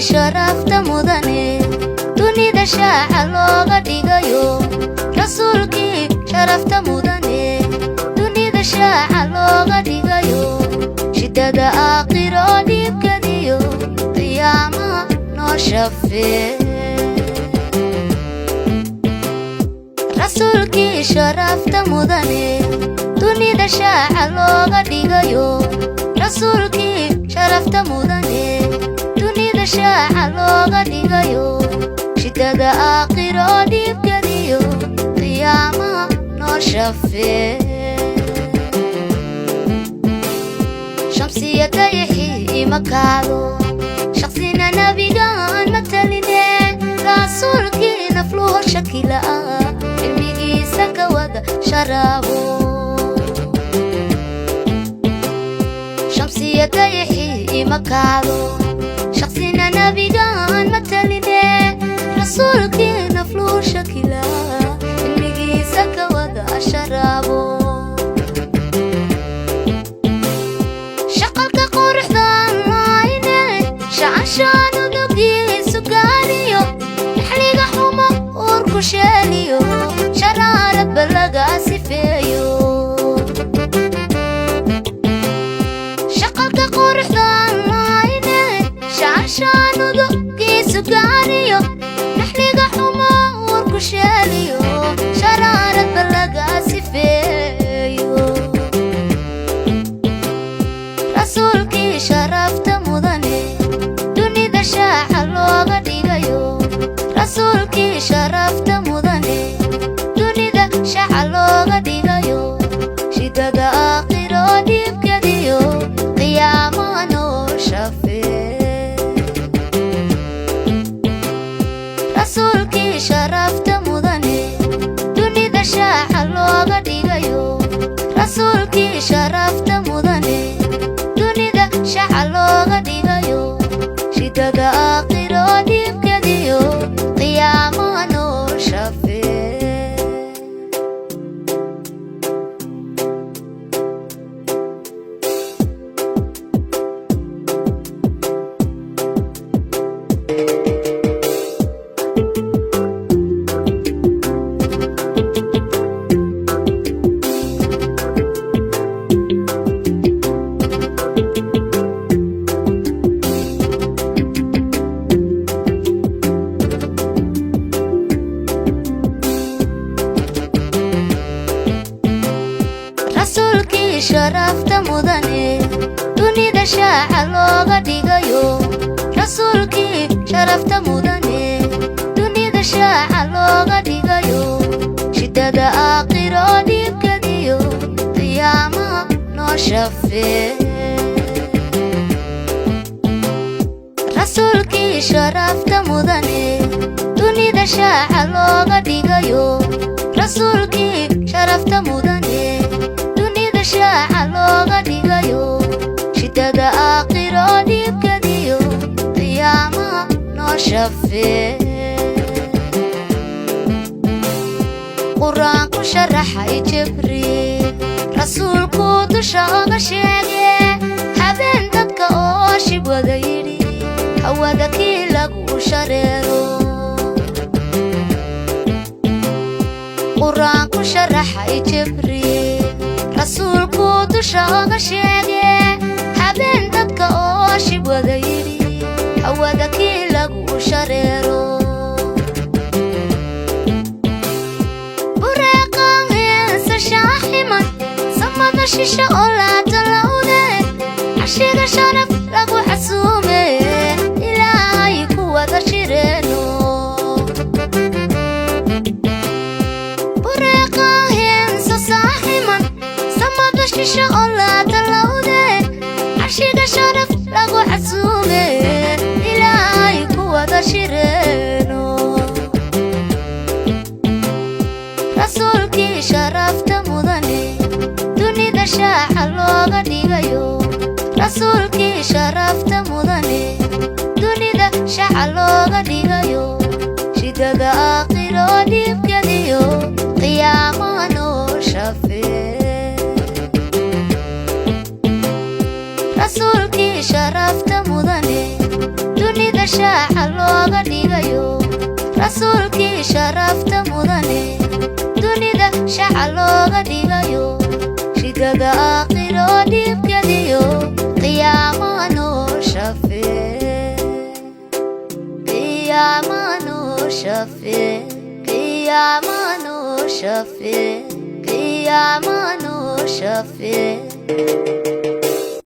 Sharafta mudane dunida shaaca looga dhigayo, rasuulkii sharafta mudane dunida shaaca looga dhigayo, shidada aakhiro dhiibkadiyo qiyaamaha noo shafee. Rasuulkii sharafta mudane dunida shaaca looga dhigayo, rasuulkii sharafta mudane dunida shaaca looga dhigayo, shidada aakhiro dhiibkadiyo qiyaamaha noo shafee. Shamsiya dayaxii ima kaado, shaqsina nabigaan mataline, rasuulkii nafluho shakila cilmigiisa ka wada sharaabo. Shamsiya dayaxii ima kaado, shaqsina nabigaan mataline, rasuulkii nafluho shakila cilmigiisa ka wada sharaabo. Shaqalka quruxdan lahayne shacashaanu dogiisu gaariyo, naxliga xumo uurku sheeliyo, sharaarad laga sifeeyo. Shaqalka quruxdan lahayne shacashaanu dogiisu gaariyo, naxliga xumo uurku sheeliyo, sharaarad laga sifeeyo. Rasuulkii sharafta mudane dunida shaaca looga dhigayo, rasuulkii sharafta mudane dunida shaaca looga dhigayo, shidada aakhiro dhiibkadiyo qiyaamaha noo shafee. Rasuulkii sharafta mudane dunida shaaca looga dhigayo, rasuulkii sharafta mudane dunida shaaca looga dhigayo, shidada aakhiro dhiibkadiyo qiyaamaha noo shafee. Rasuulkii sharafta mudane dunida shaaca looga dhigayo, rasuulkii sharafta mudane dunida shaaca looga dhigayo, shidada aakhiro dhiibkadiyo qiyaamaha noo shafee. Rasuulkii sharafta mudane dunida shaaca looga dhigayo, rasuulkii sharafta mudane dunida shaaca looga dhigayo, shidada aakhiro dhiibkadiyo qiyaamaha noo shafee. Qur-aanku sharaxay Jibriil rasuulku dusha oga sheege, habeen dadka oo shib wada yidhi hawada kii lagu shareero. Qur-aanku sharaxay Jibriil rasuulku dusha oga sheege, habeen dadka oo shib wada yidhi hawada kii lagu shareero. Bureeqaheesa shaaximan samada shisha oo laatalawde, cashiga sharaf lagu xasuume, ilaahay ku wada shireeno. Bureeqaheesa saaximan samada shisha oo laatalawde, cashiga sharaf lagu xasuume, ilaahay ku wada shireeno. Rasuulkii sharafta mudane dunida shaaca looga dhigayo, rasuulkii sharafta mudane dunida shaaca looga dhigayo, shidada aakhiro dhiibkadiyo qiyaamaha noo shafee. Rasuulkii sharafta mudane dunida Shaaca looga dhigayo rasuulkii sharafta mudane, dunida shaaca looga dhigayo, shidada aakhiro dhiibkadiyo qiyaamaha noo shafee, qiyaamaha noo shafee, qiyaamaha noo shafee, qiyaamaha noo shafee.